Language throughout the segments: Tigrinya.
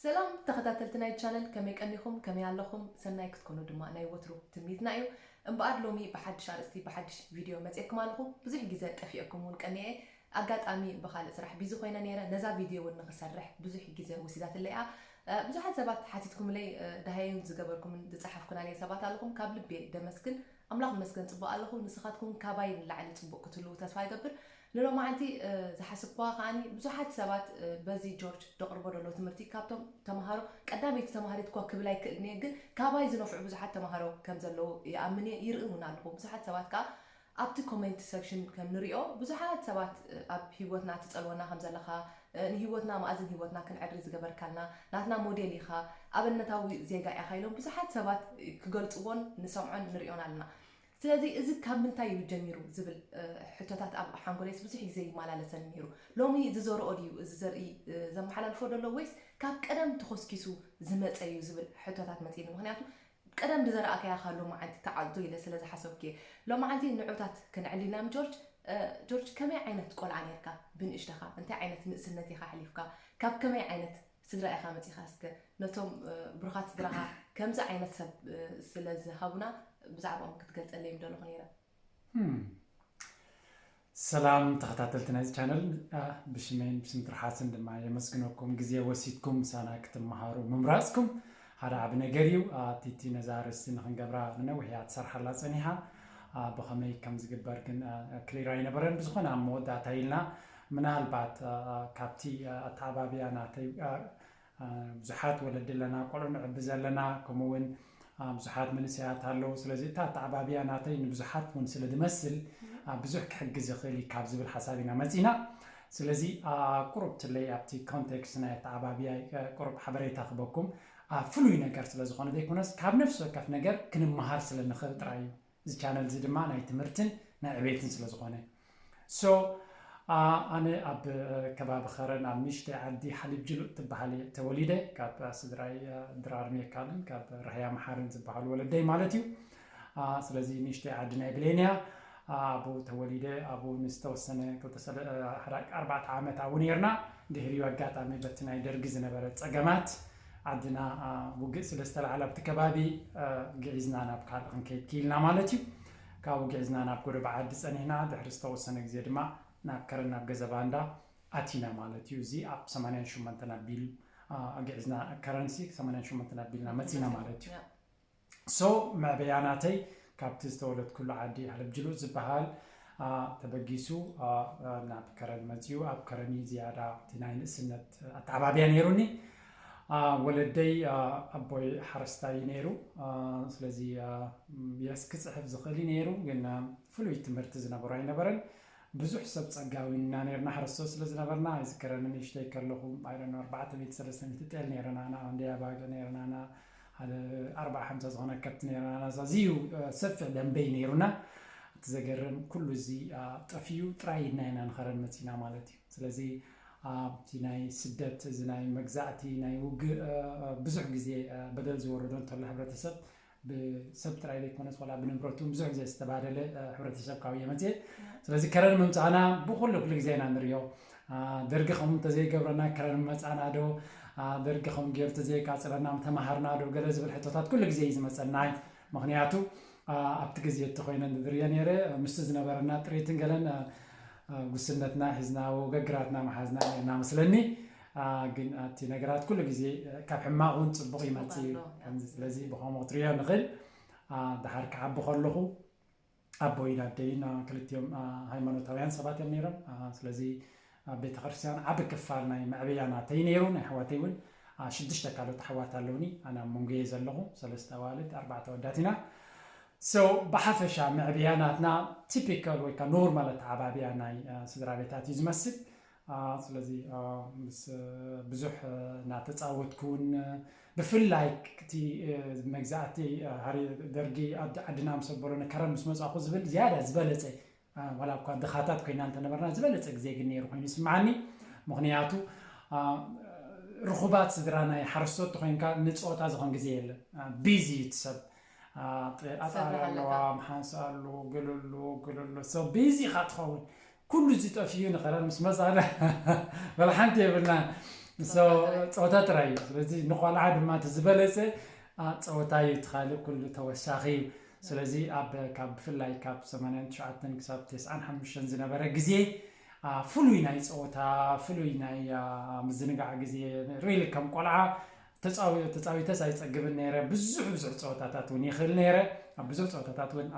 ሰላም ተኸታተልቲ ናይ ቻነል፣ ከመይ ቀኒኹም? ከመይ ኣለኹም? ሰናይ ክትኮኑ ድማ ናይ ወትሩ ትምኒትና እዩ። እምበኣር ሎሚ ብሓድሽ ኣርእስቲ ብሓድሽ ቪድዮ መፅኤኩም ኣለኹ። ብዙሕ ግዜ ጠፊኤኩም እውን ቀኒኤ፣ ኣጋጣሚ ብኻልእ ስራሕ ቢዚ ኮይነ ነይረ። ነዛ ቪድዮ እውን ንኽሰርሕ ብዙሕ ግዜ ወሲዳትለይ እያ። እ፣ ብዙሓት ሰባት ሓቲትኩምለይ፣ እ፣ ደሃየን ዝገበርኩምን ዝፀሓፍኩናለይ ሰባት ኣለኹም። ካብ ልቤ ደመስግን። ኣምላኽ ይመስገን ጽቡቕ ኣለኹ። ንስኻትኩም ካባይ ንላዕሊ ጽቡቕ ክትህልዉ ተስፋ ይገብር። ንሎማዓንቲ፣ እ፣ ዝሓሰብኩዋ ከኣኒ ብዙሓት ሰባት፣ እ፣ በዚ ጆርጅ ደቕርቦ ዘሎ ትምህርቲ ካብቶም ተምሃሮ ቀዳመይቲ ተምሃሪት እኳ ክብል ኣይክእልን እየ፣ ግን ካባይ ዝነፍዑ ብዙሓት ተምሃሮ ከም ዘለዉ ይኣምን እየ፣ ይርኢ እውን ኣለኹ። ብዙሓት ሰባት ከኣ ኣብቲ ኮሜንት ሰክሽን ከም ንሪኦ ብዙሓት ሰባት፣ እ፣ ኣብ ህይወትና ትጸልወና ከም ዘለኻ፣ እ፣ ንህይወትና መኣዝን ህይወትና ክንዕሪ ዝገበርካልና ናትና ሞዴል ኢኻ፣ ኣብነታዊ ዜጋ ኢኻ ኢሎም ብዙሓት ሰባት ክገልጽዎን ንሰምዖን ንሪኦን ኣለና። ስለዚ እዚ ካብ ምንታይ እዩ ጀሚሩ ዝብል፣ እ፣ ሕቶታት ኣብ ሓንጎለይስ ብዙሕ ግዜ ይመላለሰኒ ነይሩ። ሎሚ ዝዘርኦ ድዩ እዚ ዘርኢ፣ እ፣ ዘመሓላልፎ ዘሎ ወይስ ካብ ቀደም ተኾስኪሱ ዝመጸ እዩ ዝብል ሕቶታት መጺኒ። ምኽንያቱ ቀደም ዝዘረኣካያ ኢኻ ሎማዓንቲ ትዓdzo ኢለ ስለ ዝሓሰብኩ እየ። ሎማዓንቲ ንዑታት ክንዕሊ ኢና ም ጆርጅ፣ እ፣ ጆርጅ ከመይ ዓይነት ቆልዓ ነርካ ብንእሽተኻ? እንታይ ዓይነት ንእስነት ኢኻ ኣሕሊፍካ? ካብ ከመይ ዓይነት ስድራ ኢኻ መጺኻ? እስከ ነቶም፣ እ፣ ብሩኻት ስድራኻ ከምዚ ዓይነት ሰብ፣ እ፣ ስለ ዝሃቡና ብዛዕባኦም ክትገልጸለይ ምደለኹ ነይረ። ህም። ሰላም ተኸታተልቲ ናይዚ ቻነል፣ አ፣ ብሽመይን ብሽም ትርሓስን ድማ የመስግነኩም ግዜ ወሲድኩም ምሳና ክትመሃሩ ምምራጽኩም ሓደ ዓቢ ነገር እዩ። አ፣ ቲቲ ነዛ ኣርእስቲ ንኽንገብራ ንነዊሕ እያ ትሰርሓላ ጸኒሓ። አ፣ ብኸመይ ከም ዝግበር ግን፣ አ፣ ክሊር ኣይነበረን። ብዝኾነ ኣብ መወዳእታ ኢልና ምናልባት፣ አ፣ አ፣ ካብቲ፣ አ፣ ኣተዓባብያ ናተይ፣ አ፣ አ፣ ብዙሓት ወለዲ ኣለና፣ ቆልዑ ንዕቢ ዘለና፣ ከምኡ እውን፣ አ፣ ብዙሓት መንእሰያት ኣለዉ። ስለዚ እታ ኣተዓባብያ ናተይ ንብዙሓት እውን ስለ ዝመስል፣ አ፣ ብዙሕ ክሕግዝ ይኽእል እዩ ካብ ዝብል ሓሳብ ኢና መጺና። ስለዚ፣ አ፣ ቁሩብ ትለይ ኣብቲ ኮንቴክስት ናይ ኣተዓባብያ፣ አ፣ ቁሩብ ሓበሬታ ክበኩም፣ አ፣ ፍሉይ ነገር ስለ ዝኾነ ዘይኮነስ ካብ ነፍሲ ወከፍ ነገር ክንመሃር ስለ ንኽእል ጥራይ እዩ። እዚ ቻነል እዚ ድማ ናይ ትምህርትን ናይ ዕቤትን ስለ ዝኾነ። ሶ፣ አ፣ ኣነ ኣብ፣ እ፣ ከባቢ ኸረን ኣብ ንእሽተይ ዓዲ ሓሊብ ጅሉእ ትበሃል እየ ተወሊደ። ካብ፣ እ፣ ስድራይ፣ እ፣ ድራር ሜካልን ካብ ራህያ መሓርን ዝበሃሉ ወለደይ ማለት እዩ። አ፣ ስለዚ ንእሽተይ ዓዲ ናይ ብሌን እያ። አ፣ ኣብኡ ተወሊደ፣ ኣብኡ ንዝተወሰነ ክልተ ሰለ-፣ እ፣ ኣርባዕተ ዓመት ኣብኡ ነይርና። ድሕሪኡ ኣጋጣሚ በቲ ናይ ደርጊ ዝነበረ ጸገማት ዓድና፣ አ፣ ውግእ ስለ ዝተላዕለ ኣብቲ ከባቢ፣ አ፣ ግዒዝና ናብ ካልእ ክንከይድ ክኢልና ማለት እዩ። ካብኡ ግዒዝና ናብ ጎደቦ ዓዲ ጸኒሕና፣ ድሕሪ ዝተወሰነ ግዜ ድማ ናብ ከረን ናብ ገዛ ባንዳ ኣቲና ማለት እዩ። እዚ ኣብ ሰማንያን ሸሞንተን ኣቢሉ፣ አ፣ ግዒዝና ከረንሲ ሰማንያን ሸሞንተን ኣቢልና መጺና ማለት እዩ። ሶ መዕበያ ናተይ ካብቲ ዝተወለድኩሉ ዓዲ ሓለብ ጅሉእ ዝበሃል፣ አ፣ ተበጊሱ፣ አ፣ አ፣ ናብ ከረን መጺኡ። ኣብ ከረን እዩ ዝያዳ እቲ ናይ ንእስነት ኣተዓባብያ ነይሩኒ። አ፣ ወለደይ፣ አ፣ ኣቦይ ሓረስታይ እዩ ነይሩ። አ፣ ስለዚ፣ አ፣ የስ ክጽሕፍ ዝኽእል እዩ ነይሩ፣ ግን፣ አ፣ ፍሉይ ትምህርቲ ዝነበሮ ኣይነበረን። ብዙሕ ሰብ ጸጋዊና ነይርና፣ ሓረስቶት ስለ ዝነበርና። ኣይዝከረኒ፣ ንእሽተይ ከለኹ፣ I don't know፣ ኣርባዕተ ሚእቲ ሰለስተ ሚእቲ ጤል ነይረናና፣ እንድያ ባገ ነይረናና፣ ሓደ ኣርባዓ ሓምሳ ዝኾነ ከብቲ ነይረናና። ኣዝዩ፣ አ፣ ሰፊሕ ደንበይ ነይሩና። እቲ ዘገርም፣ ኩሉ እዚ፣ አ፣ ጠፊኡ ጥራይ ኢድና ኢና ንኸረን መጺና ማለት እዩ። ስለዚ፣ አ፣ እቲ ናይ ስደት፣ እዚ ናይ መግዛእቲ፣ ናይ ውግእ፣ አ፣ አ፣ ብዙሕ ግዜ፣ አ፣ በደል ዝወረዶ እንተሎ ሕብረተሰብ፣ ብሰብ ጥራይ ዘይኮነስ ዋላ ብንብረቱ ብዙሕ ግዜ ዝተባደለ፣ እ፣ ሕብረተሰብ ካብኡ እየ መፅየ። ስለዚ ከረን ምምፃእና ብኩሉ ኩሉ ግዜ ኢና ንሪኦ። አ፣ ደርጊ ከምኡ እንተዘይገብረና ከረን ምመፃእና ዶ? አ፣ ደርጊ ከምኡ ገይሩ እንተዘይቃፅለና ምተምሃርና ዶ? ገለ ዝብል ሕቶታት ኩሉ ግዜ እዩ ዝመፀና። ምኽንያቱ፣ አ፣ ኣብቲ ግዜ እቲ ኮይነ ንድርዮ ነይረ፣ ምስቲ ዝነበረና ጥሪትን ገለን፣ አ፣ አ፣ ጉስነትና ሒዝና፣ ወገግራትና መሓዝና ነይርና መስለኒ። አ፣ ግን እቲ ነገራት ኩሉ ግዜ፣ አ፣ ካብ ሕማቕ እውን ጽቡቕ ይመጽእ እዩ። ጽቡቕ ኣሎ፣ ከምዚ፣ ስለዚ ብኸምኡ ክትርእዮ ንኽእል። አ፣ ደሓር ክዓቢ ከለኹ ኣቦይን ኣደይን፣ አ፣ ክልቲኦም፣ አ፣ ሃይማኖታውያን ሰባት እዮም ነይሮም። አ፣ ስለዚ ኣብ ቤተ ክርስቲያን ዓቢ ክፋል ናይ መዕበያ ናተይ ነይሩ። ናይ ኣሕዋተይ እውን፣ አ፣ ሽዱሽተ ካልኦት ኣሕዋት ኣለውኒ። ኣነ ኣብ መንጎ እየ ዘለኹ። ሰለስተ ኣዋልድ፣ ኣርባዕተ ኣወዳት ኢና። So፣ ብሓፈሻ መዕበያ ናትና ቲፒካል ወይ ከዓ ኖርማል ኣተዓባብያ ናይ፣ አ፣ ስድራ ቤታት እዩ ዝመስል። አ፣ ስለዚ፣ አ፣ ምስ፣ አ፣ ብዙሕ፣ አ፣ እናተጻወትኩን፣ አ፣ ብፍላይ እቲ፣ አ፣ መግዛእቲ፣ አ፣ ሃሪ ደርጊ ዓድ-፣ ዓድና ምስ ኣበሎ ንከረን ምስ መጻእኩ ዝብል ዝያዳ ዝበለጸ፣ አ፣ ዋላ እኳ ድኻታት ኮይና እንተነበርና ዝበለጸ ግዜ ግን ነይሩ ኮይኑ ይስምዓኒ። ምኽንያቱ፣ አ፣ ርኹባት ስድራ ናይ ሓረስቶት ተኾይንካ ንጸወታ ዝኾን ግዜ የለን። አ፣ ቢዚ እዩ እቲ ሰብ። አ፣ ጥ-፣ ኣጣል ኣለዋ፣ ምሓንሳ ኣሎ፣ ገለ ኣሎ፣ ገለ ኣሎ። So፣ ቢዚ ኢኻ ትኸውን። ኩሉ እዚ ጠፊኡ ንኸረን ምስ መጻና በላ ሓንቲ የብልናን። ሶ ጸወታ ጥራይ እዩ። ስለዚ ንቆልዓ ድማ እቲ ዝበለጸ ጸወታ እዩ፣ እቲ ካልእ ኩሉ ተወሳኺ እዩ። ስለዚ ኣብ ካብ ብፍላይ ካብ ሰማንያን ትሽዓተን ክሳብ ተስዓን ሓሙሽተን ዝነበረ ግዜ ፍሉይ ናይ ጸወታ፣ ፍሉይ ናይ ምዝንጋዕ ግዜ፣ ሪሊ ከም ቆልዓ ተጻዊተስ ኣይጸግብን ነይረ። ብዙሕ ብዙሕ ጸወታታት እውን ይኽእል ነይረ። ኣብ ብዙሕ ጸወታታት እውን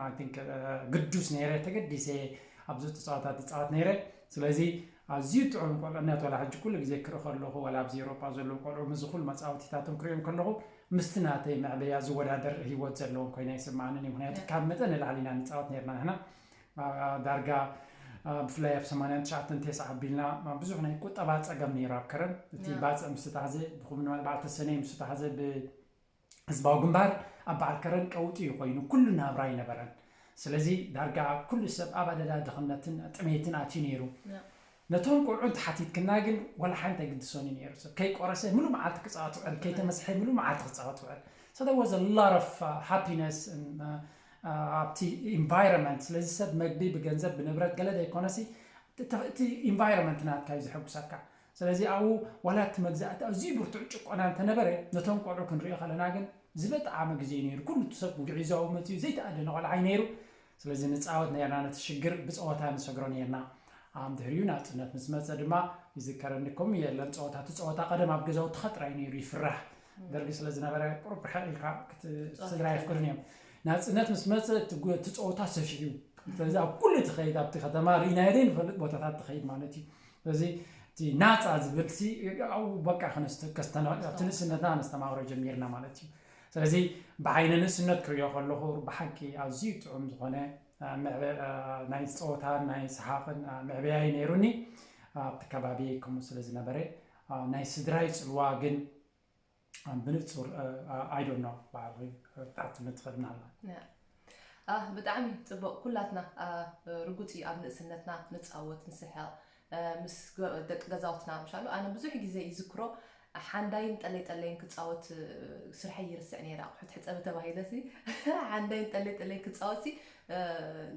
ግዱስ ነይረ፣ ተገዲሰ ኣብ ብዙሕ ጸወታት ዝጻወት ነይረ። ስለዚ ኣዝዩ ጥዑም ቆልዕነት፣ ዋላ ሕጂ ኩሉ ግዜ ክርኢ ከለኹ፣ ዋላ ኣብዚ ኤውሮጳ ዘለዉ ቆልዑ ምስዚ ኩሉ መጻወቲታቶም ክሪኦም ከለኹ፣ ምስቲ ናተይ መዕበያ ዝወዳደር ህይወት ዘለዎም ኮይና ይስምዓንን እዩ። ምኽንያቱ ካብ መጠን ንላዕሊ ኢና ንጻወት ነይርና ንሕና። ዳርጋ ብፍላይ ኣብ ሰማንያን ትሽዓተን ተስዓ ኣቢልና ብዙሕ ናይ ቁጠባ ጸገም ነይሩ ኣብ ከረን። እቲ ባጽዕ ምስ ተታሕዘ፣ ብኹም በዓል ተሰነይ ምስ ተታሕዘ፣ ብ ህዝባዊ ግንባር ኣብ በዓል ከረን ቀውጢ እዩ ኮይኑ፣ ኩሉ ናብራ ኣይነበረን። ስለዚ ዳርጋ ኩሉ ሰብ ኣብ ኣደዳ ድኽነትን ጥሜትን ኣትዩ ነይሩ። ነቶም ቆልዑ እንተሓቲትክና ግን ዋላ ሓንቲ ኣይግድሶን እዩ ነይሩ። ሰብ ከይቆረሰ ሙሉ መዓልቲ ክጻወት ውዕል፣ ከይተመስሐ ሙሉ መዓልቲ ክጻወት ውዕል። So there was a lot of uh, happiness and uh, uh, ኣብቲ ኢንቫይሮንመንት። ስለዚ ሰብ መግቢ ብገንዘብ ብንብረት ገለ ዘይኮነሲ እቲ ኢንቫይሮንመንት ናትካ እዩ ዘሐጉሰካ። ስለዚ ኣብኡ ዋላ እቲ መግዛእቲ ኣዝዩ ብርቱዕ ጭቆና እንተነበረ፣ ነቶም ቆልዑ ክንሪኦ ከለና ግን ዝበጣዕመ ግዜ እዩ ነይሩ። ኩሉ እቲ ሰብ ጉዕዞ መፅዩ ዘይተኣደነ ቆልዓ እዩ ነይሩ። ስለዚ ንፃወት ነርና፣ ነቲ ሽግር ብፀወታ ንሰግሮ ነርና። ድሕሪኡ ናፅነት ምስ መፀ ድማ ይዝከረኒ፣ ከምኡ የለን ፀወታ። እቲ ፀወታ ቀደም ኣብ ገዛውትኻ ጥራይ ነይሩ ይፍራሕ። ደርጊ ስለ ዝነበረ ቁሩብ ርሕቕ ኢልካ ስድራ የፍቅዱን እዮም። ናፅነት ምስ መፀ እቲ ፀወታ ሰፊሑ። ስለዚ ኣብ ኩሉ ትኸይድ፣ ኣብቲ ከተማ ርኢናዮ ዘይንፈልጥ ቦታታት ትኸይድ ማለት እዩ። ስለዚ እቲ ናፃ ዝብል ሲ በቃ ኣብቲ ንእስነትና ነስተማቕሮ ጀሚርና ማለት እዩ። ስለዚ ብዓይነ ንእስነት ክሪኦ ከለኹ ብሓቂ ኣዝዩ ጥዑም ዝኾነ ናይ ፀወታን ናይ ሰሓቕን መዕበያ እዩ ነይሩኒ። ኣብቲ ከባቢ ከምኡ ስለ ዝነበረ ናይ ስድራይ ፅልዋ ግን ብንፁር I don't know ባዕሉ ታሕቲ ትኸድና ኣላ። ብጣዕሚ ፅቡቅ። ኩላትና ርጉፅ እዩ ኣብ ንእስነትና ንፃወት ንስሕቕ ምስ ደቂ ገዛውትና ምሻሉ። ኣነ ብዙሕ ግዜ ይዝክሮ ሓንዳይን ጠለይ ጠለይን ክፃወት ስርሐይ ይርስዕ ነይረ። ኣቑሑት ሕፀቢ ተባሂለ ሲ ሓንዳይን ጠለይ ጠለይን ክፃወት ሲ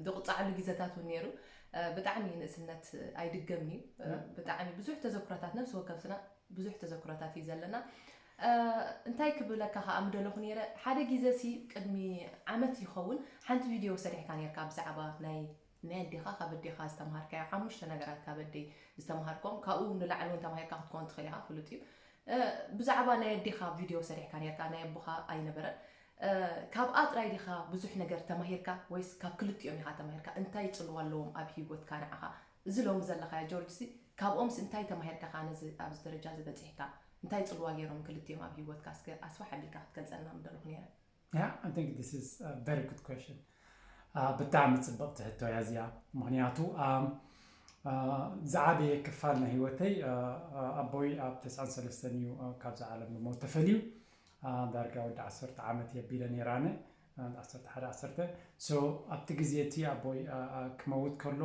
ድቕፃዕሉ ግዜታት እውን ነይሩ። ብጣዕሚ ንእስነት ኣይድገምን እዩ። ብጣዕሚ ብዙሕ ተዘክሮታት ነፍሲ ወከፍትና ብዙሕ ተዘክሮታት እዩ ዘለና። እንታይ ክብለካ ከዓ ምደለኹ ነይረ፣ ሓደ ግዜ ሲ ቅድሚ ዓመት ይኸውን ሓንቲ ቪድዮ ሰሪሕካ ነርካ ብዛዕባ ናይ ናይ ኣዴኻ ካብ ኣዴኻ ዝተምሃርካዮ ሓሙሽተ ነገራት ካብ ኣደይ ዝተምሃርኮም ካብኡ ንላዕሊ እውን ተማሂርካ ክትኮን ትኽእል ኢኻ ፍሉጥ እዩ። ብዛዕባ ናይ ኣዴኻ ቪድዮ ሰሪሕካ ነርካ ናይ ኣቦኻ ኣይነበረን። ካብኣ ጥራይ ዲኻ ብዙሕ ነገር ተማሂርካ ወይስ ካብ ክልቲኦም ኢኻ ተማሂርካ? እንታይ ጽልዋ ኣለዎም ኣብ ሂወትካ ንዓኻ? እዚ ሎሚ ዘለኻዮ ጆርጅ ሲ ካብኦምስ እንታይ ተማሂርካ ከኣ ነዚ ኣብዚ ደረጃ እዚ በጺሕካ? እንታይ ጽልዋ ገይሮም ክልቲኦም ኣብ ሂወትካ እስከ ኣስፍሕ ኣቢልካ ክትገልጸልና ምደለኹ ነይረ። Yeah, I think this is a very good question. ብጣዕሚ ጽብቕቲ ሕቶ እያ እዚኣ። ምኽንያቱ ዝዓበየ ክፋል ናይ ህይወተይ ኣቦይ ኣብ ተስዓን ሰለስተን እዩ ካብዛ ዓለም ብሞት ተፈልዩ። ዳርጋ ወዲ ዓሰርተ ዓመት የቢለ ነይራነ ዓሰርተ ሓደ ዓሰርተ so ኣብቲ ግዜ እቲ ኣቦይ ክመውት ከሎ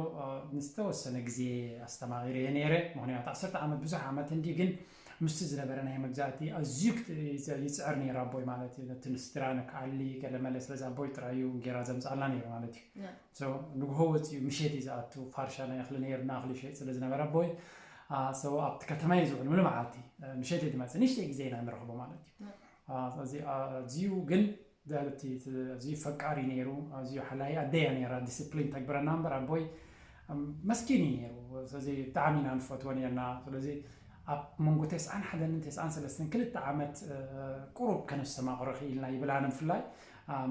ንዝተወሰነ ግዜ ኣስተማቒረ እየ ነይረ። ምኽንያቱ ዓሰርተ ዓመት ብዙሕ ዓመት እንዲ ግን ምስቲ ዝነበረ ናይ መግዛእቲ ኣዝዩ ይፅዕር ነይሩ ኣቦይ ማለት እዩ። ነቲ ንስድራ ንክኣሊ ገለመለ ስለዚ ኣቦይ ጥራይ እዩ እንጌራ ዘምፅኣልና ነይሩ ማለት እዩ። ንግሆ ወፂኡ ምሸት እዩ ዝኣቱ ፋርሻ ናይ እኽሊ ነይሩ እናእኽሊ ይሸይጥ ስለ ዝነበረ ኣቦይ ኣብቲ ከተማ እዩ ዝውዕል ሙሉ መዓልቲ። ምሸት እዩ ዝመፅእ ንእሽተይ ግዜ ኢና ንረኽቦ ማለት እዩ። ስለዚ ኣዝዩ ግን ኣዝዩ ፈቃሪ ነይሩ። ኣዝዩ ሓላይ ኣደያ ነይራ ዲስፕሊን ተግብረና እምበር ኣቦይ መስኪን እዩ ነይሩ። ስለዚ ብጣዕሚ ኢና ንፈትዎ ነርና። ስለዚ ኣብ መንጎ ተስዓን ሓደን ተስዓን ሰለስተን ክልተ ዓመት ቁሩብ ከነስተማቕሮ ክኢልና ይብል ኣነ ብፍላይ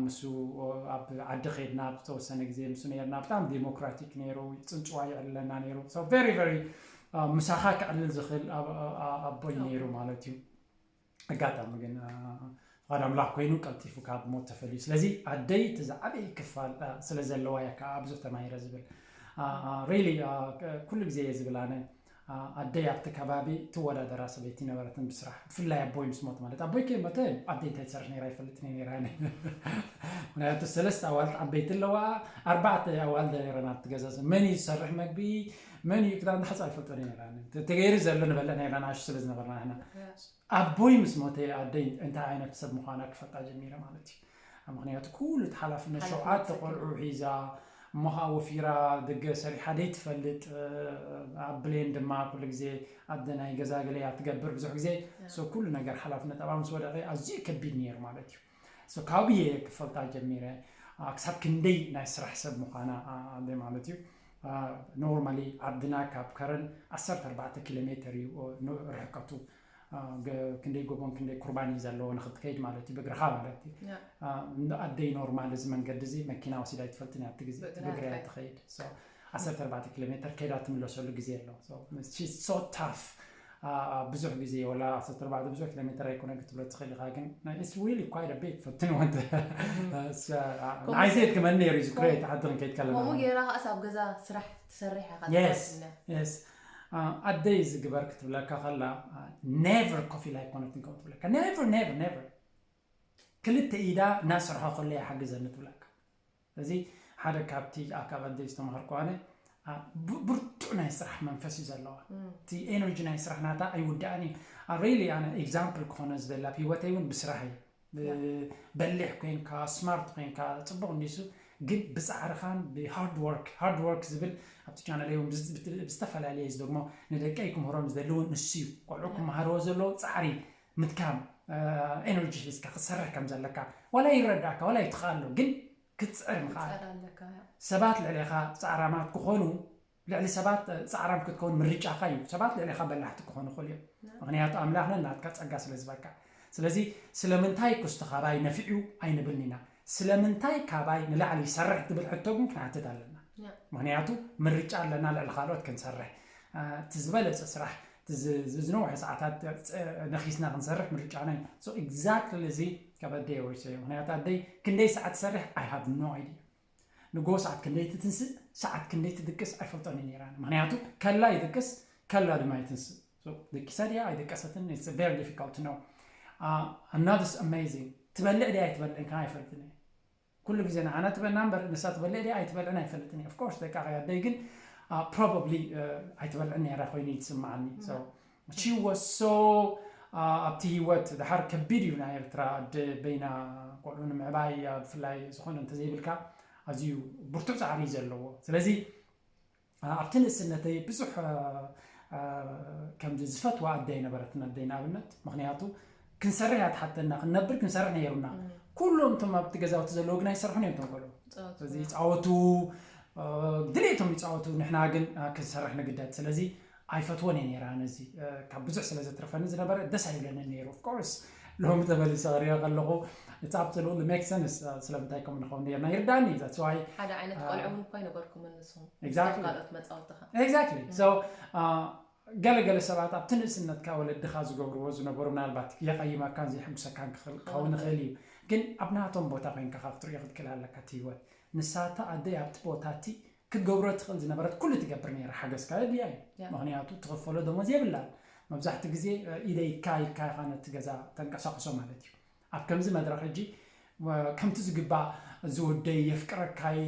ምስ ኣብ ዓዲ ከድና ዝተወሰነ ግዜ ምስ ነርና ብጣዕሚ ዴሞክራቲክ ነይሩ። ፅንጭዋ ይዕልለና ነይሩ። ቨሪ ቨሪ ምሳኻ ክዕልል ዝኽእል ኣቦይ ነይሩ ማለት እዩ። ኣጋጣሚ ግን ፍቓድ ኣምላኽ ኮይኑ ቀልጢፉ ካብ ሞት ተፈልዩ። ስለዚ ኣደይ እቲ ዝዓበየ ክፋል ስለ ዘለዋ እያ ከዓ ብዙሕ ተማሂረ ዝብል። ሪሊ ኩሉ ግዜ እየ ዝብል ኣነ ኣደይ ኣብቲ ከባቢ ትወዳደራ ሰበይቲ ነበረትን ብስራሕ ብፍላይ ኣቦይ ምስ ሞት ማለት ኣቦይ ከይሞተ ኣደይ እንታይ ትሰርሕ ነይራ ይፈልጥ ነይራ። ምክንያቱ ሰለስተ ኣዋልድ ዓበይቲ ኣለዋ። ኣርባዕተ ኣዋልድ ነይረና ኣብቲ ገዛ። መን እዩ ዝሰርሕ መግቢ መን እዩ ክዳን ሓፃ ይፈልጦ ነይራ። ተገይሩ ዘሎ ንበልዕ ነይራ ንኣሽ ስለ ዝነበርና ንሕና ኣቦይ ምስ ሞተ ኣደይ እንታይ ዓይነት ሰብ ምዃና ክፈልጣ ጀሚረ ማለት እዩ። ምክንያቱ ኩሉ እቲ ሓላፍነት ሸውዓተ ቆልዑ ሒዛ እሞ ከዓ ወፊራ ደገ ሰሪሓ ደይትፈልጥ ኣብ ብሌን ድማ ኩሉ ግዜ ኣደ ናይ ገዛ ገለ እያ ትገብር ብዙሕ ግዜ። So ኩሉ ነገር ሓላፍነት ኣብኣ ምስ ወደቐ ኣዝዩ ከቢድ ነይሩ ማለት እዩ። So ካብየ ክፈልጣ ጀሚረ። ክሳብ ክንደይ ናይ ስራሕ ሰብ ምዃና ኣደ ማለት እዩ። Normally ዓድና ካብ ከረን ዓሰርተ ኣርባዕተ ኪሎ ሜትር እዩ ርሕቀቱ። ክንደይ ጎቦን ክንደይ ኩርባን እዩ ዘለዎ ንክትከይድ ማለት እዩ ብእግርኻ ማለት እዩ። ኣደይ ኖርማል እዚ መንገዲ እዚ መኪና ወሲዳ ኣይትፈልጥን እያ ኣብቲ ግዜ ብእግራ እያ ትኸይድ። ዓሰርተ ኣርባዕተ ኪሎ ሜትር ከይዳ ትምለሰሉ ግዜ ኣሎ። So tough። ብዙሕ ግዜ ወላ ዓሰርተ ኣርባዕተ ብዙሕ ኪሎ ሜትር ኣይኮነ ክትብሎ ትኽእል ኢኻ ግን it's really quite a bit for twenty one. ንዓይ ዘየድክመኒ ነይሩ እዚ ክሬት ዓዲ ክንከይድ ከለና ከምኡ ገይራ ከኣስ ኣብ ገዛ ስራሕ ትሰርሕ ኢኻ። Yes. ኣደይ እዚ ግበር ክትብለካ ከላ never ኮፍ ኢላ ኣይኮነትን ከምኡ ትብለካ። Never, never, never። ክልተ ኢዳ እናሰርሖ ከሎ ይሓግዘኒ ትብለካ። እዚ ሓደ ካብቲ ካብ ኣደይ ዝተማሃርኩ ኣነ ብርቱዕ ናይ ስራሕ መንፈስ እዩ ዘለዋ። እቲ ኤነርጂ ናይ ስራሕ ናታ ኣይውዳእን እዩ። Really ኣነ ኤግዛምፕል ክኾነ ዝደላ ኣብ ህይወተይ እውን ብስራሕ እዩ። በሊሕ ኮይንካ ስማርት ኮይንካ ፅቡቕ እንዲሱ ግን ብፃዕርኻን ብሃርድ ወርክ ሃርድ ወርክ ዝብል ኣብቲ ቻነል እውን ብዝተፈላለየ እዚ ደግሞ ንደቀይ ክምህሮም ዝደሊ እውን ንሱ እዩ። ቆልዑ ክመሃርዎ ዘለዎ ፃዕሪ ምትካም ኤነርጂ ሒዝካ ክትሰርሕ ከም ዘለካ ዋላ ይረዳእካ ዋላ ይትኽኣሎ ግን ክትፅዕር ምኽኣል። ሰባት ልዕሌኻ ፃዕራማት ክኾኑ ልዕሊ ሰባት ፃዕራም ክትከውን ምርጫኻ እዩ። ሰባት ልዕሌኻ በላሕቲ ክኾኑ ይኽእሉ እዮም። ምክንያቱ ኣምላኽ ነናትካ ፀጋ ስለ ዝበካ። ስለዚ ስለምንታይ ክስቱ ካባይ ነፊዑ ኣይንብልን ኢና። ስለምንታይ ካባይ ንላዕሊ ይሰርሕ ትብል ሕቶ ግን ክንሓትት ኣለና። ምክንያቱ ምርጫ ኣለና ልዕሊ ካልኦት ክንሰርሕ። እቲ ዝበለፀ ስራሕ ዝነውሐ ሰዓታት ነኺስና ክንሰርሕ ምርጫና እዩ። So exactly እዚ ካብ ኣደይ ወሪሰዮ። ምክንያቱ ኣደይ ክንደይ ሰዓት ትሰርሕ I have no idea። ንጎ ሰዓት ክንደይ ትትንስእ ሰዓት ክንደይ ትድቅስ ኣይፈልጦን እዩ ነይራ። ምክንያቱ ከላ ይድቅስ ከላ ድማ ይትንስእ። ደቂሳ ድያ ኣይደቀሰትን it's very difficult to know። Another amazing ትበልዕ ድያ ኣይትበልዕን ከ ኣይፈልጥን እየ። ኩሉ ግዜ ንዓና ትበልና እምበር ንሳ ትበልዕ ድያ ኣይትበልዕን ኣይፈልጥን እየ። Of course ደቂ ኣደይ ግን probably ኣይትበልዕን ነይራ ኮይኑ ይትስምዓኒ። She was so ኣብቲ ህይወት ድሓር ከቢድ እዩ ናይ ኤርትራ ኣደ በይና ቆልዑ ንምዕባይ ብፍላይ ዝኾነ እንተዘይብልካ ኣዝዩ ብርቱዕ ፃዕሪ እዩ ዘለዎ። ስለዚ ኣብቲ ንእስነተይ ብዙሕ ከምዚ ዝፈትዋ ኣደ ኣይነበረትን ኣደይ ንኣብነት ምክንያቱ ክንሰርሕ እያ ትሓተና ክንነብር ክንሰርሕ ነይሩና። ኩሎም እቶም ኣብቲ ገዛውቲ ዘለዉ ግን ኣይሰርሑን እዮም እቶም ቆልዑ። ስለዚ ይፃወቱ ድሌቶም ይፃወቱ ንሕና ግን ክንሰርሕ ንግደድ። ስለዚ ኣይፈትዎን እየ ነይራ ነዚ ካብ ብዙሕ ስለ ዘትርፈኒ ዝነበረ ደስ ኣይብለንን ነይሩ። Of course ሎሚ ተመሊሰ ክሪኦ ከለኹ it's absolutely make sense። ስለምንታይ ከምኡ ንኸውን ነርና ይርዳኒ። That's why ሓደ ዓይነት ቆልዑ እውን እኳ ኣይነበርኩምን ንስኹም Exactly. ካልኦት መፃወትኻ Exactly. So ገለ ገለ ሰባት ኣብቲ ንእስነትካ ወለድኻ ዝገብርዎ ዝነበሩ ምናልባት የቐይመካን ዘየሐጉሰካን ክኸውን ይኽእል እዩ። ግን ኣብ ናቶም ቦታ ኮይንካ ካብ ክትሪኦ ክትክእል ኣለካ እቲ ህይወት። ንሳታ ኣደይ ኣብቲ ቦታ እቲ ክትገብሮ ትኽእል ዝነበረት ኩሉ ትገብር ነይራ ሓገዝካ የድልያ እዩ። ምክንያቱ ትኽፈሎ ደሞዝ የብላን። መብዛሕትኡ ግዜ ኢደይ ኢድካ ኢልካ ኢኻ ነቲ ገዛ ተንቀሳቕሶ ማለት እዩ። ኣብ ከምዚ መድረኽ ሕጂ ከምቲ ዝግባእ ዝወደይ የፍቅረካየ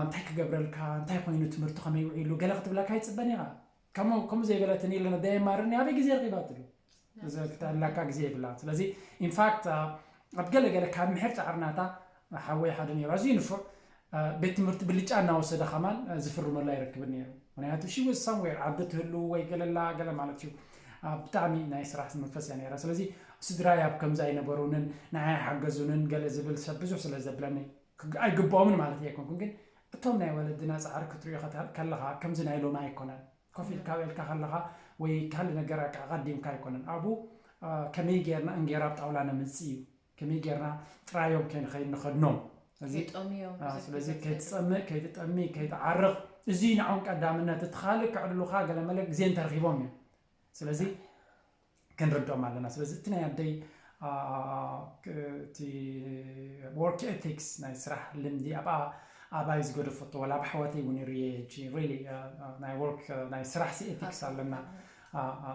እንታይ ክገብረልካ እንታይ ኮይኑ ትምህርቲ ከመይ ውዒሉ ገለ ክትብለካ ይፅበን ኢኻ። ከምኡ ከምኡ ዘይበለትኒ ኢለ ነዳየ ማርኒ ኣበይ ግዜ ረኺባትሉ? እዚ ክትዕላካ ግዜ የብላን። ስለዚ ኢንፋክት ኣብ ገለ ገለ ካብ ምሕር ፃዕርናታ ሓወይ ሓደ ነይሩ ኣዝዩ ንፉዕ ቤት ትምህርቲ ብልጫ እናወሰደ ከማን ዝፍርመሉ ኣይረክብን ነይሩ። ምክንያቱ she was somewhere ዓዲ ትህሉ ወይ ገለላ ገለ ማለት እዩ። ብጣዕሚ ናይ ስራሕ መንፈስ እያ ነይራ። ስለዚ ስድራይ ኣብ ከምዚ ኣይነበሩንን ንዓይ ሓገዙንን ገለ ዝብል ሰብ ብዙሕ ስለ ዘብለኒ ኣይግብኦምን ማለት ኣይኮንኩን። ግን እቶም ናይ ወለድና ፃዕሪ ክትሪኦ ከለኻ ከምዚ ናይ ሎሚ ኣይኮነን። ኮፍ ኢልካ ውዒልካ ከለኻ ወይ ካልእ ነገር ኣቃ ኣቐዲምካ ኣይኮነን። ኣብኡ ከመይ ጌርና እንጌራ ኣብ ጣውላ ነምፅእ እዩ፣ ከመይ ጌርና ጥራዮም ከይንኸይድ ንኸድኖም። ስለዚ ከይጠምዮም፣ ብዙሕ ግዜ ከይትፀምእ፣ ከይትጠሚ፣ ከይትዓርቕ፣ እዚ ንዖም ቀዳምነት፣ እቲ ካልእ ከዕልሉኻ ገለመለ ግዜ እንተረኺቦም እዮም። ስለዚ ክንርድኦም ኣለና። ስለዚ እቲ ናይ ኣደይ እቲ work ethics ናይ ስራሕ ልምዲ ኣብኣ ኣባይ ዝገደፈቶ ዋላ ኣብ ኣሕዋተይ እውን ርእየ ሕጂ really ናይ work ናይ ስራሕ ሲ ethics ኣለና።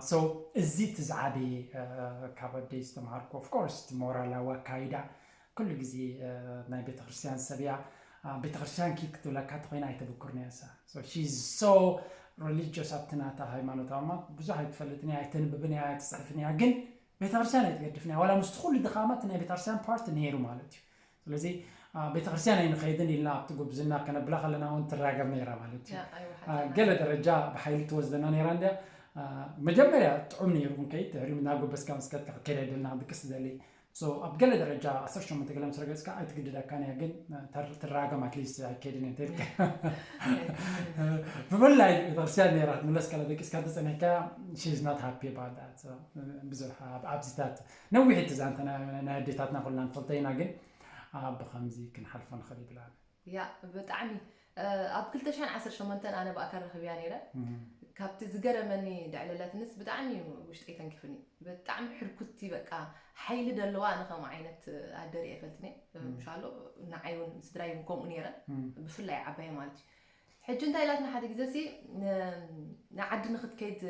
So እዚ እቲ ዝዓበየ ካብ ኣደይ ዝተምሃርኩ of course እቲ ሞራላዊ ኣካይዳ ኩሉ ግዜ ናይ ቤተክርስትያን ሰብ እያ። ቤተክርስትያን ኪድ ክትብለካ ተኮይና ኣይተብኩርን እያ እሳ። So she's so religious ኣብቲ ናታ ሃይማኖታዊ እማ ብዙሕ ኣይትፈልጥን እያ ኣይተንብብን እያ ኣይትፅሕፍን እያ ግን ቤተክርስትያን ኣይትገድፍን እያ ዋላ ምስቲ ኩሉ ድኻማ እቲ ናይ ቤተክርስትያን part ነይሩ ማለት እዩ። ስለዚ ቤተክርስትያን ኣይንኸይድን ኢልና ኣብቲ ጉብዝና ከነብላ ከለና እውን ትራገብ ነይራ ማለት እዩ። ገለ ደረጃ ብሓይሊ ትወስደና ነይራ እንዲያ። መጀመርያ ጥዑም ነይሩ ክንከይድ፣ ድሕሪኡ እናጎበዝካ ምስ ከድካ ክትከይድ ኣይደልና፣ ድቅስ ትደሊ። ኣብ ገለ ደረጃ ዓሰርተ ሸሞንተ ገለ ምስ ረገጽካ ኣይትግድደካን እያ፣ ግን ትራገም ኣትሊስት ኣይከይድን እየ እንተልካ። ብፍላይ ቤተክርስትያን ነይራ ክትምለስ ከላ ደቂስካ ተጸኒሕካ፣ she's not happy about that። ብዙሕ ኣብዚታት ነዊሕ እቲ ዛንታ ናይ ኣዴታትና ኩልና ንፈልጦ ኢና፣ ግን ብኸምዚ ክንሓልፎ ንኽእል ይብላና። ያ ብጣዕሚ ኣብ ክልተ ሽሕን ዓሰርተ ሸሞንተን ኣነ ብኣካል ረኺብያ ነይረ። ካብቲ ዝገረመኒ ደዕለለትንስ ብጣዕሚ እዩ ውሽጠይ ተንኪፍኒ። ብጣዕሚ ሕርኩቲ በቃ ሓይሊ ደለዋ ኣነ ከምኡ ዓይነት ኣደሪ ኣይፈልጥን እየ። ምሻሎ ንዓይ እውን ስድራይ እውን ከምኡ ነይረ። ብፍላይ ዓባየ ማለት እዩ። ሕጂ እንታይ ኢላትና ሓደ ግዜ ሲ ንዓዲ ንክትከይድ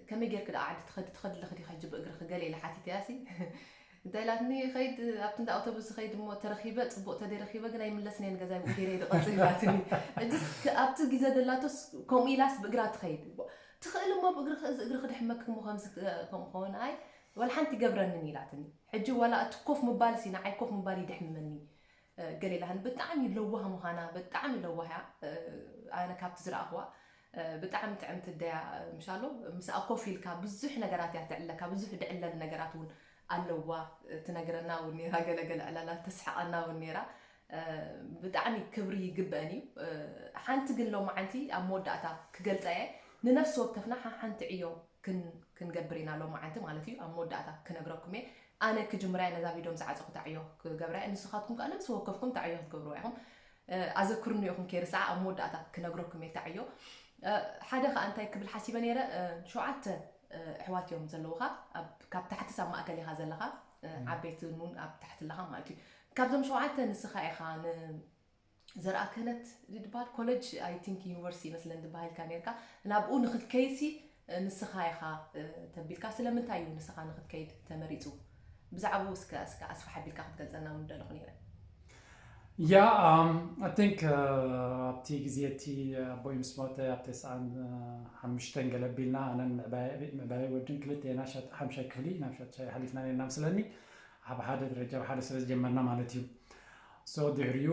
ከመይ ጌርክ ደኣ ዓዲ ትኸዲ ትኸዲ ኣለኺ ዲኺ ሕጂ ብእግርኺ ገለ ኢለ ሓቲተያ ሲ እንታይ ኢላትኒ ከይድ ኣብቲ እንዳ ኣውቶቡስ ዝኸይድ እሞ ተረኺበ ፅቡቕ ተደረኺበ ግን ኣይምለስን እየ ንገዛይ ብኡ ገይረ ይድቐፅ ኢላትኒ። ሕጂ ኣብቲ ግዜ ደላቶስ ከምኡ ኢላስ ብእግራ ትኸይድ ትኽእል እሞ ብእግርኺ እዚ እግርኺ ድሕመክ እሞ ከምዚ ከምኡ ክኸውን ኣይ ዋላ ሓንቲ ይገብረንን ኢላትኒ። ሕጂ ዋላ እቲ ኮፍ ምባል ሲ ንዓይ ኮፍ ምባል ይድሕምመኒ። ገሌላህን ብጣዕሚ ለዋህ ምዃና ብጣዕሚ ለዋህ እያ። ኣነ ካብቲ ዝረኣኽዋ ብጣዕሚ ጥዕምቲ ደያ ምሻሎ ምስኣ ኮፍ ኢልካ ብዙሕ ነገራት እያ ትዕለካ ብዙሕ ድዕለል ነገራት እውን ኣለዋ ትነግረና እውን ነራ ገለገለ ዕላላት ተስሕቐና እውን ነራ። ብጣዕሚ ክብሪ ይግበአን እዩ። ሓንቲ ግን ሎማዓንቲ ኣብ መወዳእታ ክገልፃ እየ ንነፍሲ ወከፍና ሓንቲ ዕዮ ክንገብር ኢና ሎማዓንቲ ማለት እዩ። ኣብ መወዳእታ ክነግረኩም እየ። ኣነ ክጅምራ እየ ነዛ ቪድዮ ምስ ዓፀኹ ታዕዮ ክገብራ እየ። ንስኻትኩም ከዓ ነብሲ ወከፍኩም ታዕዮ ክትገብርዋ ኢኹም። ኣዘክሩኒ ኢኹም ከይርስዓ ኣብ መወዳእታ ክነግረኩም እየ ታዕዮ። ሓደ ከዓ እንታይ ክብል ሓሲበ ነይረ፣ ሸውዓተ ኣሕዋት እዮም ዘለውኻ። ካብ ታሕቲ ሳብ ማእከል ኢኻ ዘለኻ። ዓበይቲ እውን ኣብ ታሕቲ ኣለኻ ማለት እዩ። ካብዞም ሸውዓተ ንስኻ ኢኻ ዘርኣ ክህነት ድድበሃል ኮለጅ ኣይ ቲንክ ዩኒቨርሲቲ ይመስለን ድበሃልካ ነርካ ናብኡ ንክትከይሲ ንስኻ ኢኻ ተቢልካ ስለምንታይ እዩ ንስኻ ንክትከይድ ተመሪፁ? ብዛዕባኡ እስከ እስከ ኣስፋሕ ኣቢልካ ክትገልፀና እውን ደለኹ ነይረ። ያ ኣይ ቲንክ ኣብቲ ግዜ እቲ ኣቦይ ምስ ሞተ ኣብ ተስዓን ሓሙሽተን ገለ ኣቢልና ኣነን ምዕባይ ወድን ክልቴና ሓምሻይ ክፍሊ ናብ ሻድሻይ ሓሊፍና ነርና ምስለኒ ኣብ ሓደ ደረጃ ብሓደ ስለ ዝጀመርና ማለት እዩ። ሶ ድሕሪኡ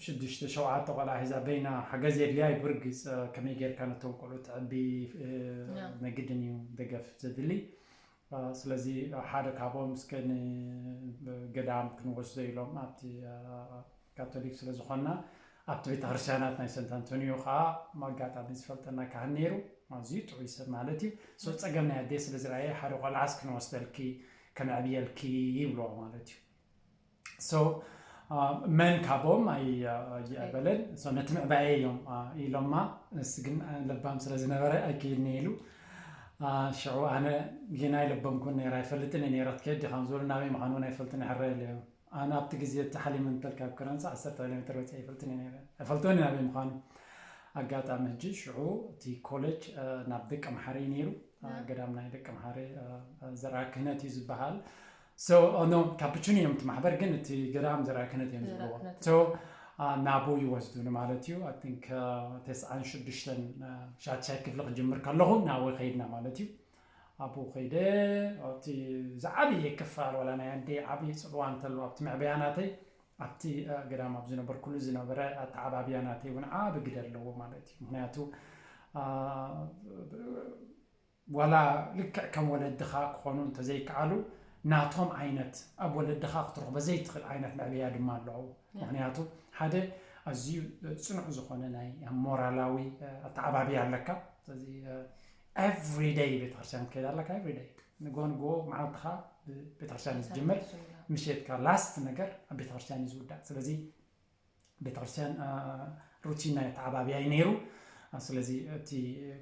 ሽዱሽተ ሸውዓተ ቆልዓ ሒዛ በይና ሓገዝ የድልያ እዩ። ብርግፅ ከመይ ጌርካ ነቶም ቆልዑ ተዕቢ ነግድን እዩ ደገፍ ዘድሊ። ስለዚ ሓደ ካብኦም እስከ ንገዳም ክንወስዶ ኢሎም ኣብቲ ካቶሊክ ስለ ዝኾንና ኣብቲ ቤተክርስትያናት ናይ ሰንት ኣንቶኒዮ ከዓ ኣጋጣሚ ዝፈልጠና ካህን ነይሩ። ኣዝዩ ጥዑይ ሰብ ማለት እዩ። ሶ ፀገም ናይ ኣደይ ስለ ዝረኣየ ሓደ ቆልዓስ ክንወስደልኪ ከነዕብየልኪ ይብልዎ ማለት እዩ። ሶ መን ካቦም ኣይበለን። ነቲ ምዕባየ እዮም ኢሎማ። ንስ ግን ለባም ስለ ዝነበረ ኣይክይድኒ ኢሉ። ሽዑ ኣነ ጌና ኣይለበምኩን ነይረ ኣይፈልጥን እየ ነይረ ክትከይድ ዲኻ ዝብሉ ናበይ ምዃኑ እውን ኣይፈልጥን ይሕረየሉ እዮም። ኣነ ኣብቲ ግዜ እቲ ሓሊመ እንተልካ ኣብ ክረምሲ ዓሰርተ ኪሎ ሜትር ወፂ ኣይፈልጥን እየ ነይረ ኣይፈልጦን ናበይ ምዃኑ። ኣጋጣሚ ሕጂ ሽዑ እቲ ኮሌጅ ናብ ደቂ ኣምሓረ እዩ ነይሩ። ገዳም ናይ ደቂ ኣምሓረ ዘርኣ ክህነት እዩ ዝበሃል። ሶ ኖ ካፕቹኒ እዮም እቲ ማሕበር ግን እቲ ገዳም ዘርኣ ክህነት እዮም ዝብልዎ። ሶ ናቡ ይወስዱኒ ማለት እዩ። ኣይ ቲንክ ተስዓን ሽዱሽተን ሻድሻይ ክፍሊ ክጅምር ከለኹ ናቡ ከይድና ማለት እዩ። ኣብኡ ከይደ እቲ ዝዓበየ ክፋል ዋላ ናይ ኣንደይ ዓብዪ ፅልዋ እንተለዎ ኣብቲ መዕበያ ናተይ ኣብቲ ገዳም ኣብ ዝነበርኩሉ ዝነበረ ኣተዓባብያ ናተይ እውን ዓቢ ግደ ኣለዎ ማለት እዩ። ምክንያቱ ዋላ ልክዕ ከም ወለድኻ ክኾኑ እንተዘይከኣሉ ናቶም ዓይነት ኣብ ወለድኻ ክትረኽቦ ዘይትኽእል ዓይነት መዕበያ ድማ ኣለዉ። ምክንያቱ ሓደ ኣዝዩ ፅኑዕ ዝኾነ ናይ ሞራላዊ ኣተዓባብያ ኣለካ። ስለዚ ኤቭሪደይ ቤተክርስትያን ክትከይድ ኣለካ። ኤቭሪደይ ንጎ ንጎ መዓልትኻ ቤተክርስትያን ዝጅምር ምሸትካ ላስት ነገር ኣብ ቤተክርስትያን እዩ ዝውዳእ። ስለዚ ቤተክርስትያን ሩቲን ናይ ኣተዓባብያ እዩ ነይሩ። ስለዚ እቲ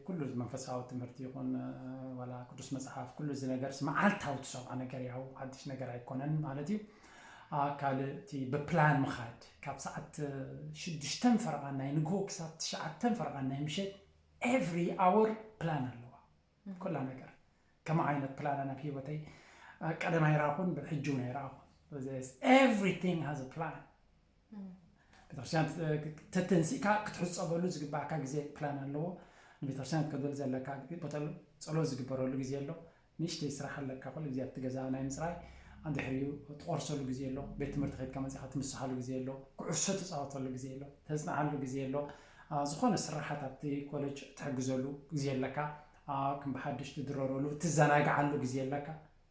ኩሉ መንፈሳዊ ትምህርቲ ይኹን ዋላ ቅዱስ መፅሓፍ ኩሉ እዚ ነገር መዓልታዊ ትሰምዖ ነገር ያው ሓድሽ ነገር ኣይኮነን ማለት እዩ። ካልእ እቲ ብፕላን ምኻድ ካብ ሰዓት ሽዱሽተን ፈረቓን ናይ ንግሆ ክሳብ ትሽዓተን ፈረቓን ናይ ምሸት ኤቭሪ ኣወር ፕላን ኣለዋ። ኩላ ነገር ከም ዓይነት ፕላን ኣብ ሂወተይ ቀደም ኣይረኣኹን ብሕጂ እውን ኣይረኣኹን። Everything has a plan። ቤተክርስትያን ተተንሲእካ ክትሕፀበሉ ዝግባእካ ግዜ ፕላን ኣለዎ። ንቤተክርስትያን ክትከደሉ ዘለካ ቦታ ጸሎት ዝግበረሉ ግዜ ኣሎ። ንእሽተይ ስራሕ ኣለካ ኩሉ ግዜ ኣብቲ ገዛ ናይ ምፅራይ ድሕሪኡ ትቆርሰሉ ግዜ ኣሎ። ቤት ትምህርቲ ከድካ መፂኻ ትምስኻሉ ግዜ ኣሎ። ኩዕሶ ትፃወተሉ ግዜ ኣሎ። ተፅናዓሉ ግዜ ኣሎ። ዝኾነ ስራሓት ኣብቲ ኮሌጅ ትሕግዘሉ ግዜ ኣለካ። ከም ብሓድሽ ትድረረሉ ትዘናግዓሉ ግዜ ኣለካ።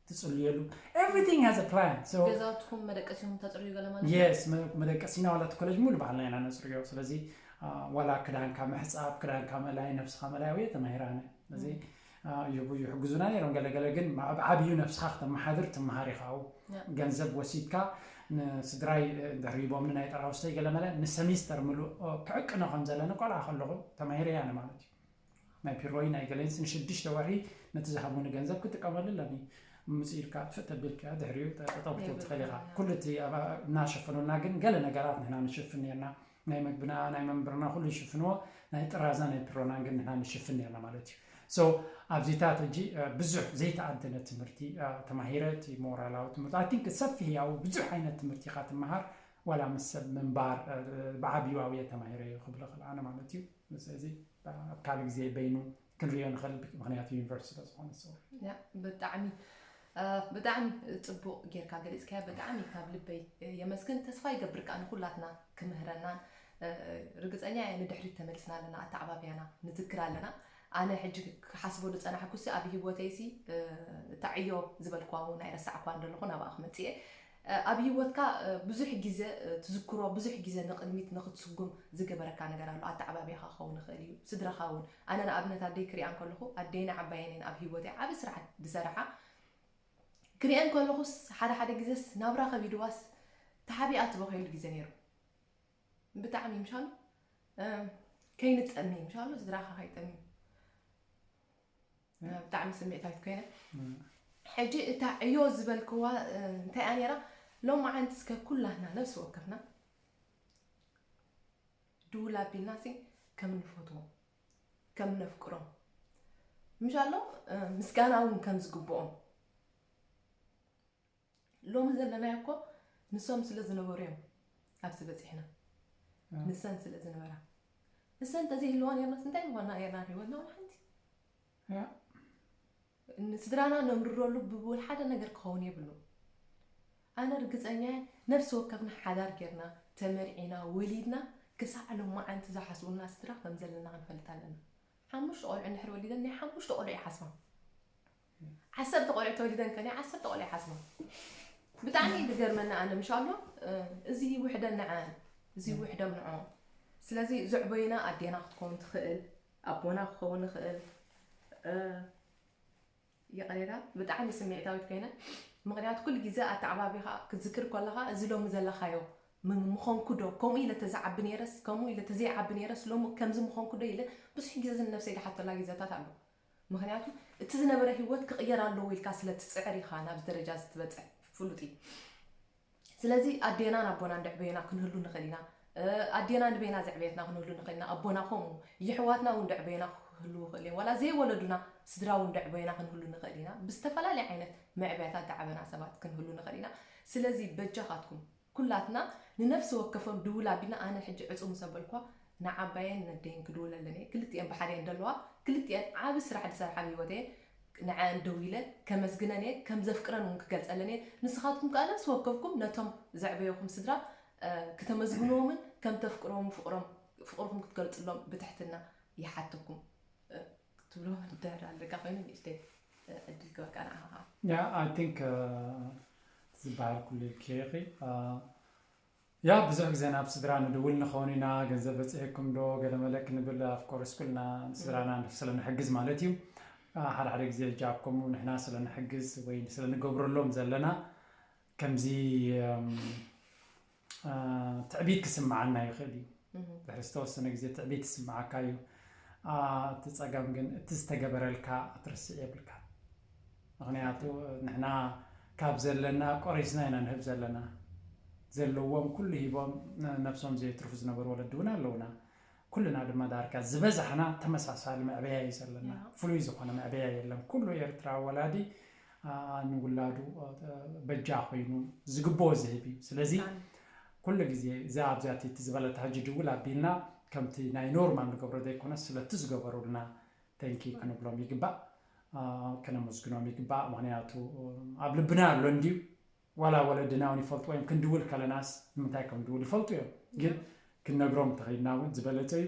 ትፅልየሉ። Everything has a plan. ገዛውትኩም መደቀሲኹም ተፅርዩ ገለ ማለት yes። መደቀሲና ዋላ እቲ ኮሌጅ ሙሉ ባዕልና ኢና ነፅርዮ። ስለዚ ዋላ ክዳንካ ምሕፃብ፣ ክዳንካ ምእላይ፣ ነብስኻ ምእላይ ኣብየ ተማሂረ ኣነ። ስለዚ ይሕግዙና ነይሮም። ገለገለ ግን ኣብ ዓብዩ ነብስኻ ክተመሓድር ትመሃር ኢኻ። ኣብኡ ገንዘብ ወሲድካ ንስድራይ ድሕሪቦምኒ ናይ ጠራውስተይ ገለመለ ንሰሚስተር ምሉእ ክዕቅኖ ከም ዘለኒ ቆልዓ ከለኹ ተማሂረ ኣነ ማለት እዩ። ናይ ፒሮይ ናይ ገለንስ ንሽዱሽተ ወርሒ ነቲ ዝሃቡኒ ገንዘብ ክጥቀመሉ ኣለኒ። ምጽእ ኢልካ ትፍእ ተቢልካ ድሕሪኡ ጠጠው ክትብል ትኽእል ኢኻ። ኩሉ እቲ እናሸፈኑና ግን ገለ ነገራት ንሕና ንሽፍን ነርና። ናይ መግብና ናይ መንበርና ኩሉ ይሽፍንዎ። ናይ ጥራዛ ናይ ፒሮና ግን ንሕና ንሽፍን ነርና ማለት እዩ። So ኣብዚታት ሕጂ ብዙሕ ዘይተኣደነ ትምህርቲ ተማሂረ። እቲ ሞራላዊ ትምህርቲ I think ሰፊሕ ያው ብዙሕ ዓይነት ትምህርቲ ኢኻ ትመሃር። ዋላ ምስ ሰብ ምንባር ብዓብዩ ኣብየ ተማሂረ ክብሎ ክእል ኣነ ማለት እዩ። ስለዚ ኣብ ካልእ ግዜ በይኑ ክንሪኦ ንኽእል፣ ምኽንያቱ ዩኒቨርሲቲ ስለዝኾነ። So ያ ብጣዕሚ ብጣዕሚ ፅቡቅ ጌርካ ገሊፅካዮ። ብጣዕሚ ካብ ልበይ የመስግን። ተስፋ ይገብር ከዓ ንኩላትና ክምህረናን ርግፀኛ እየ ንድሕሪት ተመሊስና ኣለና፣ ኣተዓባብያና ንዝክር ኣለና። ኣነ ሕጂ ክሓስቦ ዝፀናሕኩሲ ኣብ ሂወተይሲ እታ ዕዮ ዝበልክዋ እውን ኣይረሳዕኳን ዘለኹ ናብኣ ክመፅእ እየ። ኣብ ሂወትካ ብዙሕ ግዜ ትዝክሮ፣ ብዙሕ ግዜ ንቕድሚት ንክትስጉም ዝገበረካ ነገር ኣሎ። ኣተዓባብያኻ ክኸውን ይኽእል እዩ፣ ስድራኻ እውን። ኣነ ንኣብነት ኣደይ ክሪኣ እንከለኹ ኣደይን ዓባየንን ኣብ ሂወተይ ዓቢ ስራሕ ዝሰርሓ ክሪኤን ከለኹስ ሓደ ሓደ ግዜስ ናብራ ከቢድዋስ ተሓቢኣ ትበኽየሉ ግዜ ነይሩ። ብጣዕሚ ምሻሉ ከይንጠሚ ምሻሉ ስድራኻ ከይጠሚ ብጣዕሚ ስምዒታዊት ኮይነ። ሕጂ እታ ዕዮ ዝበልክዋ እንታይ እያ ነይራ? ሎማዓንቲ እስከ ኩላትና ነብሲ ወከፍና ድውል ኣቢልና ሲ ከም ንፈትዎም ከም ነፍቅሮም ምሻሎ ምስጋና እውን ከም ዝግብኦም ሎሚ ዘለናዮ እኮ ንሶም ስለ ዝነበሩ እዮም ኣብዚ በፂሕና። ንሰን ስለ ዝነበራ ንሰን እንተዘይህልዋ ነርናስ እንታይ ምኾና ነርና? ህይወትና ዋላ ሓንቲ ንስድራና ነምርረሉ ብብል ሓደ ነገር ክኸውን የብሉ። ኣነ ርግፀኛ ነፍሲ ወከፍና ሓዳር ጌርና ተመርዒና ወሊድና ክሳዕ ሎማዓንቲ ዝሓስቡልና ስድራ ከም ዘለና ክንፈልጥ ኣለና። ሓሙሽተ ቆልዑ እንድሕር ወሊደን ናይ ሓሙሽተ ቆልዑ ይሓስባ። ዓሰርተ ቆልዑ ተወሊደን ከ ናይ ዓሰርተ ቆልዑ ይሓስባ። ብጣዕሚ ዝገርመኒ ኣነ ምሻሎ እዚ ውሕደን ንዐን እዚ ውሕደም ንዖ። ስለዚ ዘዕበዩና ኣዴና ክትከውን ትኽእል፣ ኣቦና ክኸውን ይኽእል። ይቕሬታ ብጣዕሚ ስምዒታዊት ኮይነ። ምኽንያቱ ኩሉ ግዜ ኣተዓባቢኻ ክትዝክር ከለኻ እዚ ሎሚ ዘለኻዮ ምኾንኩ ዶ ከምኡ ኢለ ተዝዓቢ ነይረስ ከምኡ ኢለ ተዘይዓቢ ነይረስ ሎሚ ከምዚ ምኾንኩ ዶ ኢለ ብዙሕ ግዜ ንነብሰይ ዝሓተላ ግዜታት ኣሎ። ምኽንያቱ እቲ ዝነበረ ህይወት ክቕየር ኣለዎ ኢልካ ስለ ትፅዕር ኢኻ ናብዚ ደረጃ እዚ ትበፅሕ ፍሉጥ እዩ። ስለዚ ኣዴናን ኣቦናን ደዕበዮና ክንህሉ ንኽእል ኢና። ኣዴና ንበይና ዘዕበየትና ክንህሉ ንኽእል ኢና። ኣቦና ከምኡ የሕዋትና እውን ደዕበዮና ክህልዉ ይኽእል እዮም። ዋላ ዘይወለዱና ስድራ እውን ደዕበዮና ክንህሉ ንኽእል ኢና። ብዝተፈላለየ ዓይነት መዕበያታት ዝዓበና ሰባት ክንህሉ ንኽእል ኢና። ስለዚ በጃኻትኩም ኩላትና ንነፍሲ ወከፎም ድውል ኣቢልና ኣነ ሕጂ ዕፁ ምስ ኣበልኳ ንዓባየን ነደይን ክድውለለን እየ። ክልቲኤን ብሓደ እየን ደለዋ። ክልቲኤን ዓቢ ስራሕ ዝሰርሓ ኣብ ህይወት እየ። ንዐን ደዊለ ከመስግነን እየ፣ ከም ዘፍቅረን እውን ክገልፀለን እየ። ንስኻትኩም ከዓ ነፍሲ ወከፍኩም ነቶም ዘዕበየኹም ስድራ ክተመስግንዎምን ከም ተፍቅርዎም ፍቅሮም ፍቅርኩም ክትገልፅሎም ብትሕትና ይሓተኩም። ትብሎ ድሕር ኣለካ ኮይኑ ንእሽተይ ዕድል ክበካ ንዓኻ ከዓ። Yeah, I think ዝበሃል ኩሉ ኢልክዮ ኢኺ። ያ ብዙሕ ግዜ ናብ ስድራ ንድውል ንኸውን ኢና፣ ገንዘብ በፂሕኩም ዶ ገለመለ ክንብል ኣፍኮርስ ኩልና ንስድራና ስለ ንሕግዝ ማለት እዩ። ሓደ ሓደ ግዜ እጃ ኣብ ከምኡ ንሕና ስለ ንሕግዝ ወይ ስለ ንገብረሎም ዘለና ከምዚ ትዕቢት ክስምዓና ይኽእል እዩ። ድሕሪ ዝተወሰነ ግዜ ትዕቢት ይስምዓካ እዩ። እቲ ፀገም ግን እቲ ዝተገበረልካ ክትርስዕ የብልካ። ምኽንያቱ ንሕና ካብ ዘለና ቆሪስና ኢና ንህብ ዘለና። ዘለዎም ኩሉ ሂቦም ነብሶም ዘየትርፉ ዝነበሩ ወለዲ እውን ኣለውና። ኩልና ድማ ዳርጋ ዝበዛሕና ተመሳሳሊ መዕበያ እዩ ዘለና። ፍሉይ ዝኾነ መዕበያ የለን። ኩሉ ኤርትራዊ ወላዲ ንውላዱ በጃ ኮይኑ ዝግብኦ ዝህብ እዩ። ስለዚ ኩሉ ግዜ እዛ ኣብዚኣ እቲ ዝበለታ ሕጂ ድውል ኣቢልና ከምቲ ናይ ኖርማል ንገብሮ ዘይኮነ ስለቲ ዝገበሩልና ተንኪ ክንብሎም ይግባእ፣ ከነመስግኖም ይግባእ። ምኽንያቱ ኣብ ልብና ኣሎ እንድዩ። ዋላ ወለድና እውን ይፈልጡ እዮም። ክንድውል ከለናስ ንምንታይ ከም ድውል ይፈልጡ እዮም። ግን ክንነግሮም እንተኸይድና እውን ዝበለጸ እዩ።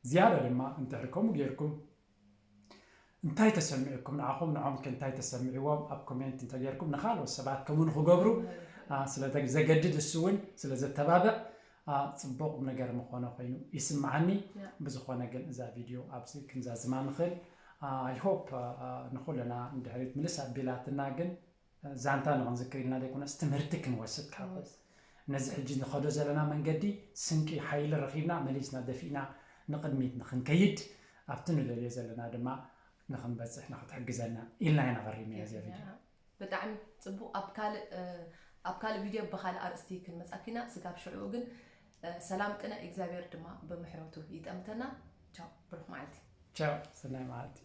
ዝያዳ ድማ እንድሕር ከምኡ ጌርኩም እንታይ ተሰሚዑኩም፣ ንዓኹም ንዖም ከ እንታይ ተሰሚዕዎም ኣብ ኮሜንት እንተጌርኩም ንኻልኦት ሰባት ከምኡ ንክገብሩ ስለ ዘገድድ እሱ እውን ስለ ዘተባብዕ ጽቡቕ ነገር ምኾነ ኮይኑ ይስምዓኒ። ብዝኾነ ግን እዛ ቪድዮ ኣብዚ ክንዛዝማ ንኽእል። I hope ንኹልና ንድሕሪት ምልስ ኣቢላትና ግን ዛንታ ንኽንዝክር ኢልና ዘይኮነስ ትምህርቲ ክንወስድ ካብ ነዚ ሕጂ ንኸዶ ዘለና መንገዲ ስንቂ ሓይሊ ረኺብና መሊስና ደፊእና ንቕድሚት ንኽንከይድ ኣብቲ ንደልዮ ዘለና ድማ ንኽንበፅሕ ንኽትሕግዘና ኢልና ኢና ቀሪብና እዚ ቪድዮ። ብጣዕሚ ፅቡቕ። ኣብ ካልእ ኣብ ካልእ ቪድዮ ብካልእ ኣርእስቲ ክንመፃኪና ስጋብ ሽዑኡ ግን ሰላም ቅነ እግዚኣብሔር ድማ ብምሕረቱ ይጠምተና። ቻው ብሩክ መዓልቲ። ቻው ሰናይ መዓልቲ።